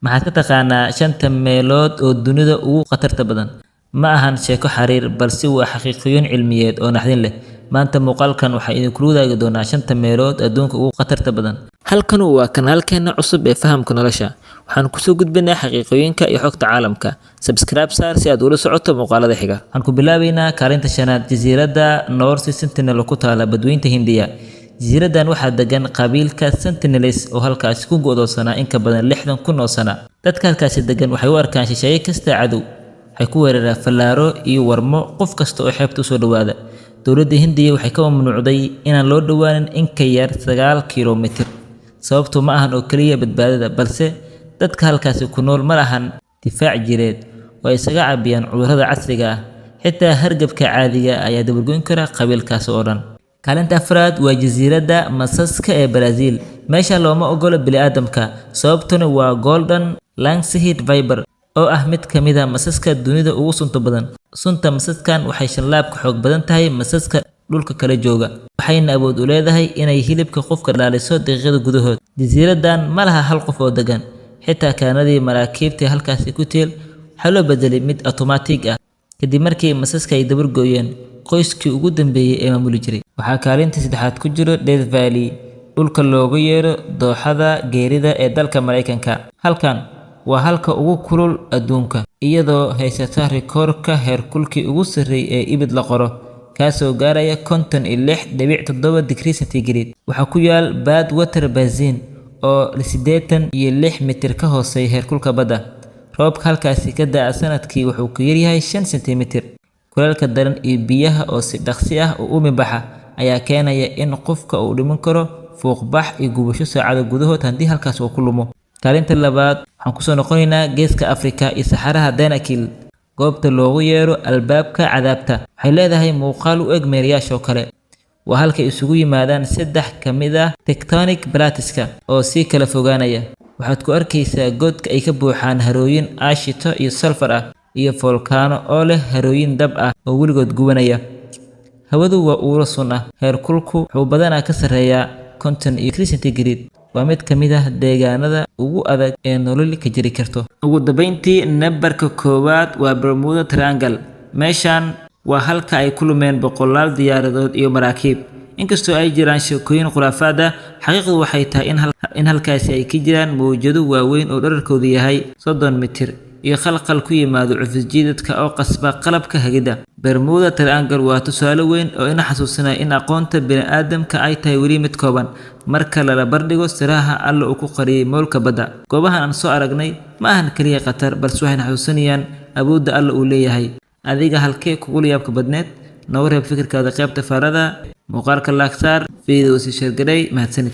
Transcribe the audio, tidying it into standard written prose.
Maxaad ka taqaanaa shanta meelood oo dunida ugu khatarta badan? Ma ahan sheeko xariir, balse waa xaqiiqooyin cilmiyeed oo naxdin leh. Maanta muuqaalkan waxaan idinkula wadaagi doonaa shanta meelood adduunka ugu khatarta badan. Halkanu waa kanaalkeena cusub ee Fahamka Nolosha. Waxaan kusoo gudbinaa xaqiiqooyinka iyo xogta caalamka. Subscribe saar si aad ula socoto muuqaalada xiga. Waxaan ku bilaabeynaa kaalinta shanaad, jasiiradda North Sentinel oo ku taala badweynta Hindiya. Jasiiraddan waxaa degan qabiilka Sentinelese oo halkaasi ku go'doonsanaa in ka badan 60,000 oo sano. Dadka halkaasi degan waxay u arkaan shisheeye kasta cadow. Waxay ku weeraraan fallaaro iyo warmo qof kasta oo xeebta u soo dhowaada. Dowladda Hindiya waxay ka mamnuucday inaan loo dhowaanin in ka yar 9 kiiloomitir. Sababtu ma ahan oo keliya badbaadada, balse dadka halkaasi ku nool ma lahan difaac jireed oo ay isaga caabiyaan cudurrada casriga ah. Xitaa hargabka caadiga ah ayaa dabargoyn kara qabiilkaasi oo dhan. Kaalinta afraad waa jasiiradda masaska ee Brazil. Meesha looma ogola bini'aadamka, sababtuna waa Golden Lancehead Viper oo ah mid ka mid ah masaska dunida ugu sunta badan. Sunta masaskan waxay shan laab ka xoog badan tahay masaska dhulka kala jooga, waxayna awood u leedahay inay hilibka qofka dhalaaliso daqiiqado gudahood. Jasiiraddan ma laha hal qof oo degan. Xitaa kanaladii maraakiibta halkaasi ku tiil waxaa loo bedelay mid otomaatig ah kadib markii masaska ay dabar gooyeen qoyskii ugu dambeeyay ee maamuli jiray. Waxaa kaalinta saddexaad ku jiro Death Valley, dhulka loogu yeero dooxada geerida ee dalka Mareykanka. Halkan waa halka ugu kulul adduunka, iyadoo haysata rikoorka heerkulkii ugu sarreeyay ee abid la qoro, kaasoo gaaraya 56.7 digrii centigrade. Waxaa ku yaal Badwater Basin oo 86 mitir ka hooseeya heerkulka badda. Roobka halkaasi ka da'a sanadkii wuxuu ka yaryahay 5 sentimitir. Kulaylka daran iyo biyaha oo si dhaqsi ah u uumi baxa ayaa keenaya in qofka uu dhiman karo fuuqbax iyo gubasho saacado gudahood haddii halkaas uu ku lumo. Kaalinta labaad waxaan kusoo noqonaynaa Geeska Afrika iyo saxaraha Danakil, goobta loogu yeero albaabka cadaabta. Waxay leedahay muuqaal u eg meerayaasha oo kale. Waa halka ay isugu yimaadaan saddex ka mid ah tectonic plateska oo sii kala fogaanaya. Waxaad ku arkaysaa godka ay ka buuxaan harooyin aashito iyo sulfur ah iyo foolkaano oo leh harooyin dab ah oo weligood gubanaya. Hawadu waa uuro sun ah. Heerkulku wuxuu badanaa ka sarreeyaa 50 centigrade. Waa mid ka mid ah deegaanada ugu adag ee nolol ka jiri karto. Ugu dambeyntii, nambarka koowaad waa Bermuda Triangle. Meeshan waa halka ay ku lumeen boqolaal diyaaradood iyo maraakiib. Inkastoo ay jiraan sheekooyin khuraafaad ah, xaqiiqdu waxay tahay in halkaasi ay ka jiraan mowjado waaweyn oo dhererkoodu yahay 30 mitir iyo khalkhal ku yimaado cufis jiidadka oo qasba qalabka hagida. Bermuda Triangle waa tusaale weyn oo ina xasuusinaya in aqoonta bini'aadamka ay tahay weli mid kooban marka lala barbardhigo siraha Alle uu ku qariyay moolka badda. Goobahan aan soo aragnay ma ahan kaliya khatar, balse waxayna xasuusinayaan awoodda Alle uu leeyahay. Adiga halkee kugu yaabka badneed? Noogu reeb fikirkaada qaybta faallada. Muuqaalka like saar, video sii share gareey. Mahadsanid.